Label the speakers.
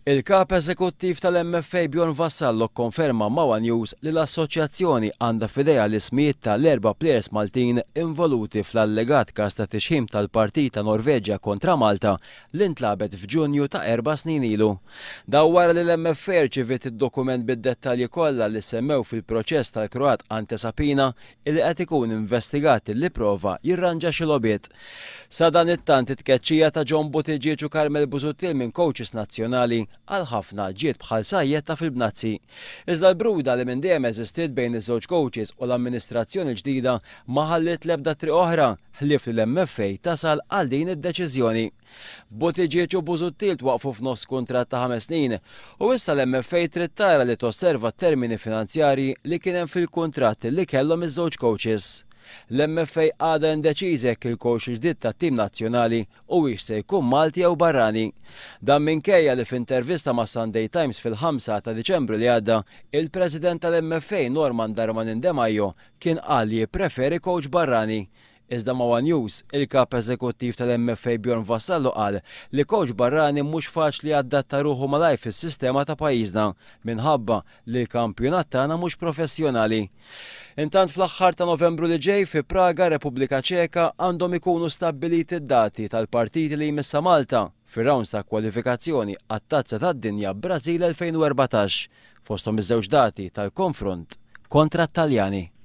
Speaker 1: Il-Kap Eżekuttiv tal-MFA Bjorn Vassallo kkonferma ma' one News li l-assoċjazzjoni għandha f'idejha l-ismijiet ta' l-erba' plejers Maltin involuti fl-allegat każ ta' tixħim tal-partita Norveġja kontra Malta li ntlagħbet f'Ġunju ta' erba' snin ilu. Dan wara li l-MFA rċiviet id-dokument bid-dettalji kollha li semmew fil-proċess tal-Kroat Ante Sapina li qed ikun investigat li pprova jirranġa xi logħbiet. Sadanittant it-tkeċċija ta' John Buttigieg u Carmel Busuttil minn coaches nazzjonali għal ħafna ġiet bħal sajjetta fil-bnazzi. Iżda l-bruda li minn dejjem eżistiet bejn iż-żewġ coaches u l-amministrazzjoni l-ġdida ma ħalliet l-ebda triq oħra ħlief li l-MFA tasal għal din id-deċiżjoni. Buttigieg u Busuttil twaqqfu f'nofs kuntratt ta' ħames snin u issa l-MFA trid tara li tosserva t-termini finanzjarji li kien hemm fil-kuntratt li kellhom iż-żewġ coaches. L-MFA għadha indeċiża jekk il-coach il-ġdid tat-tim nazzjonali huwiex se jkun Malti jew barrani. Dan minkejja li f'intervista mas-Sunday Times fil-5 ta' Diċembru li għadda, il-President tal-MFA Norman Darmanin Demajo kien qal li jippreferi coach barrani. Iżda ma' one News, il-Kap Eżekuttiv tal-MFA Bjorn Vassallo qal li kowċ barrani mhux faċli jadatta ruħu malajr fis-sistema ta' pajjiżna minħabba li l-kampjonat tagħna mhux professjonali. Intant fl-aħħar ta' Novembru li ġej fi Praga, Repubblika Ċeka, għandhom ikunu stabbiliti d-dati tal-partiti li jmissha Malta fir-rawnds ta' kwalifikazzjoni għat-Tazza tad-Dinja Brażil 2014, fosthom iż-żewġ dati tal-konfront kontra t-Taljani.